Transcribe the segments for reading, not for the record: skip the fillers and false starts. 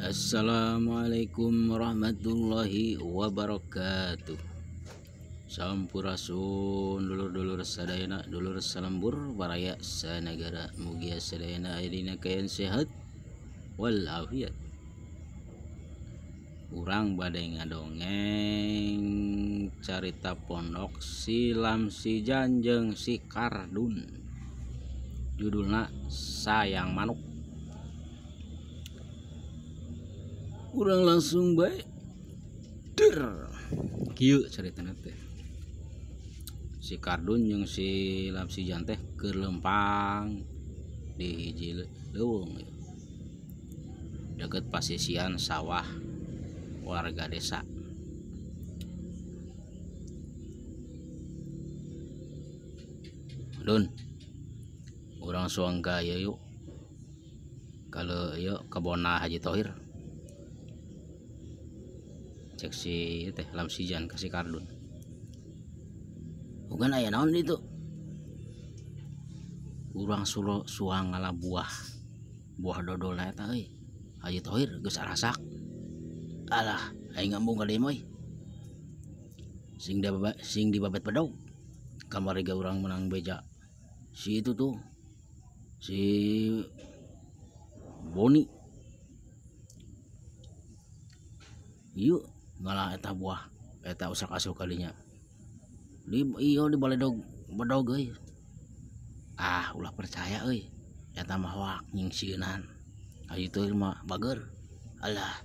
Assalamualaikum warahmatullahi wabarakatuh. Sampurasun dulur-dulur sadayana, dulur salembur baraya sanagara, mugia sadayana aya dina kaayaan sehat walafiat. Urang bade ngadongeng carita pondok si Lamsijan jeung si Kardun. Judulna Sayang Manuk. Urang langsung bae der. Kieu caritana teh. Si Kardun jeung si Lamsijan teh keur lempang di hiji leuweung deket pasisian sawah warga desa. Dun, urang suang ka ieu yuk. Kalau ieu kebona Haji Tohir. Cek si teh Lamsijan ka si Kardun. Bukan aya naon ditu. Urang suang ngala buah. Buah dodol eta euy. Haji Tohir geus arasak. Alah, aing ngambung ka dieu euy. Sing dibabet bedog. Kamari ge urang menang beja. Si itu tuh. Si Boni. Yuk ngalah eta buah eta usak asuh kalinya. Di iyo di baledog bedog euy. Ah, ulah percaya euy. Eta mah hoak nyingsieunan. Haji Tohir mah bager. Alah,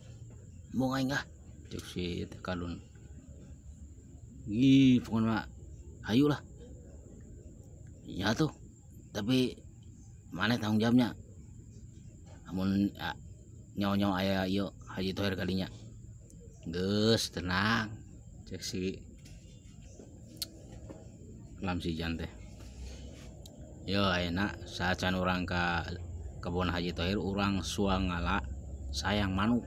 embung aing ah. Cek si teh Kardun. Ih, pokona mah hayu lah. Ya tuh. Tapi mana tanggung jawabnya? Amun nyawa-nyawa aya ieu Haji Tohir kalinya. Geus tenang. Cek si Lamsijan teh. Yo ayeuna saacan urang ka kebon Haji Tohir urang suang ngala sayang manuk.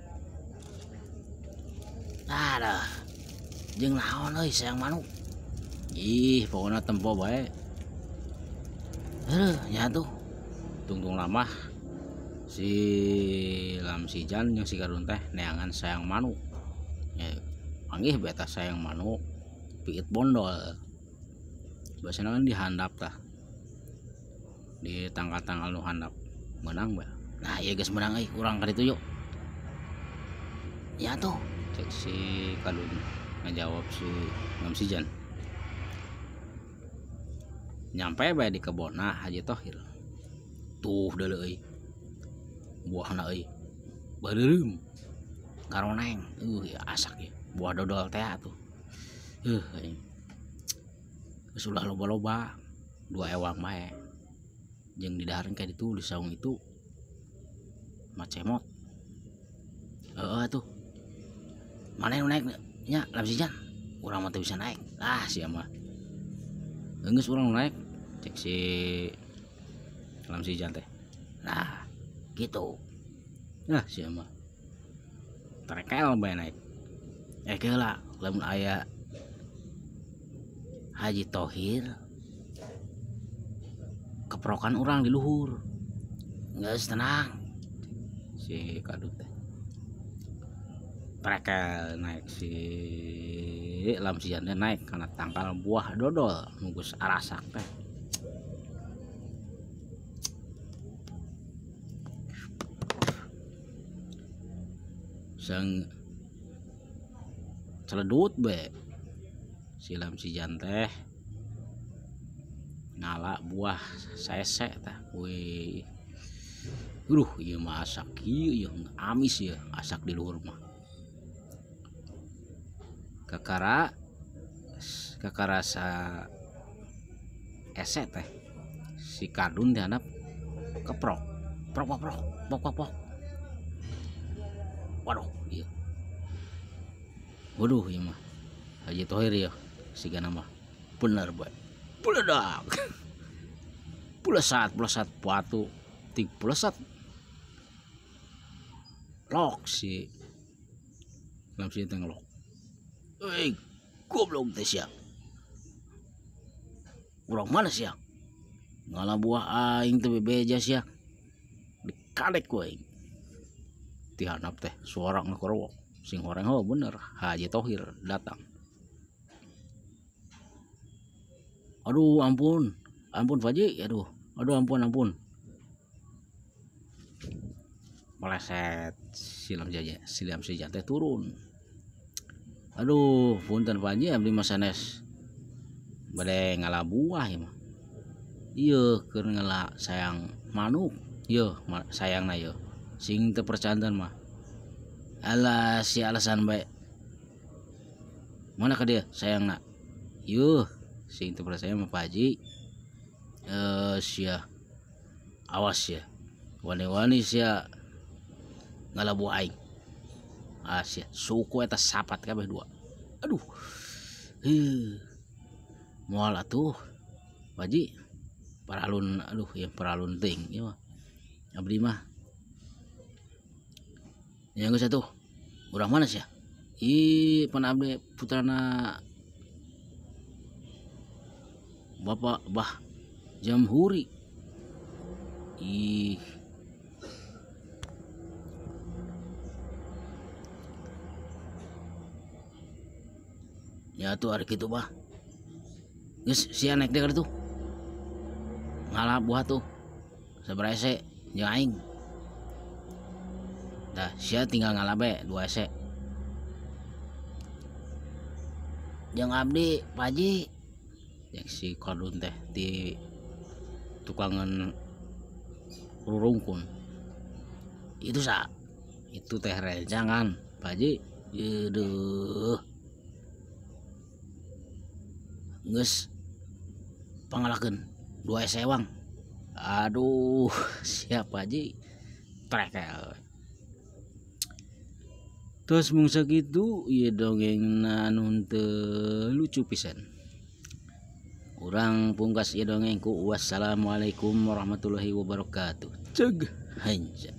Aduh, jeung naon euy sayang manuk. Ih, pokona tempo bae. Heuh, nya tuh. Tungtung lamah si Lamsijan jeung si Kardun teh neangan sayang manuk. Ya, panggih beta sayang manuk piit bondol. Biasana kan dihandap tah. Di tangkal-tangkal nu handap meunang bae. Nah, ieu geus meunang euy, urang ka ditu yuk. Ya tuh, cek si Kardun ngajawab si Lamsijan. Nyampe bae di kebonna Haji Tohir. Tuh deuleu euy. Buahna euy. Bareureum. Karoneng. Ya asak ya. Buah dodol teh atuh. Euy. Geus ulah loba-loba. 2 ewang bae. Jeung didahareun ka ditu di saung itu. Macemot. Heeh atuh. Mana nu naik nya Lamsijan? Urang mah teu bisa naik. Ah sia mah. Geus urang nu naik. Cek si Lamsijan teh. Nah, gitu. Nah, sia mah. Trekel bae naik. Keula lamun aya Haji Tohir keprokan urang di luhur. Geus tenang. Si Kardun teh. Trekel naik si Lamsijan teh naik kana tangkal buah dodol nu geus arasak teh. Sang celedut be si Lamsijan teh ngala buah sese tah. Wih, duh ieu mah asak ieu ieu amis ieu asak di luhur mah. Kakara sa ese teh si Kardun dihandap keprok prok prok prok prok prok. Waduh ieu. Waduh ieu mah Haji Tohir ieu sigana mah bener bae. Bledak. Plesat batu tik plesat. Lok si Lamsijan teh ngelok. Euy, goblok teh sia. Urang mana sia? Ngala buah aing teh bebeja sia. Dikadek ku aing. Ti handap teh suara ngakorowok sing horeng ho bener Haji Tohir datang. Aduh ampun, ampun Pak Haji, aduh, aduh ampun ampun. Meleset silam jaja, silam sejan teh turun. Aduh, punten Pak Haji abdi mah sanes bade ngala buah ieu mah. Ieu keur ngala sayang manuk, ieu sayangna ieu. Sing teu percanten mah. Alah si alasan bae. Mana ka dia sayangna? Ieu sing teu percaya mah Pak Haji. Sia awas ya. Wani-wani sia ngala buah aing. Ah sia suku eta sapat kabeh dua. Aduh. Heuh. Moal atuh Pak Haji. Paralun aduh ya paralun teuing ieu mah. Abdi mah. Ya geus atuh. Urang mana sia? Ih, pan abdi putrana Bapak Bah Jamhuri. Ih. Ya tuh hari kitu bah. Geus sia naik deui tuh. Ngala buah tuh. Sabaraha ese jeung aing. Dah sia tinggal ngala bae 2 ese. Jeung abdi Pak Haji. Yang si Kardun teh di tukangan rurungkun. Itu sa itu teh rencangan Pak Haji. Aduh. Geus pangalakeun 2 sewang. Aduh, siap Pak Haji. Trekel. Terus mung sakitu ieu dongengna anu teu lucu pisan. Urang pungkas ieu dongeng ku wassalamualaikum warahmatullahi wabarakatuh. Ceg hanca.